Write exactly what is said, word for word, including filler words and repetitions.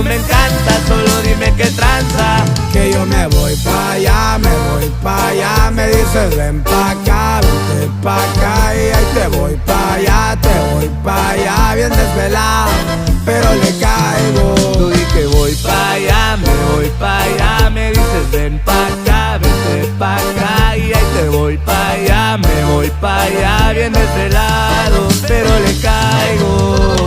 Me encanta, solo dime qué tranza. Que yo me voy pa allá, me voy pa allá. Me dices ven pa acá, vente pa acá. Y ahí te voy pa allá, te voy pa allá. Bien desvelado, pero le caigo. Tú di que voy pa allá, me voy pa allá. Me dices ven pa acá, vente pa acá. Y ahí te voy pa allá, me voy pa allá. Bien desvelado, pero le caigo.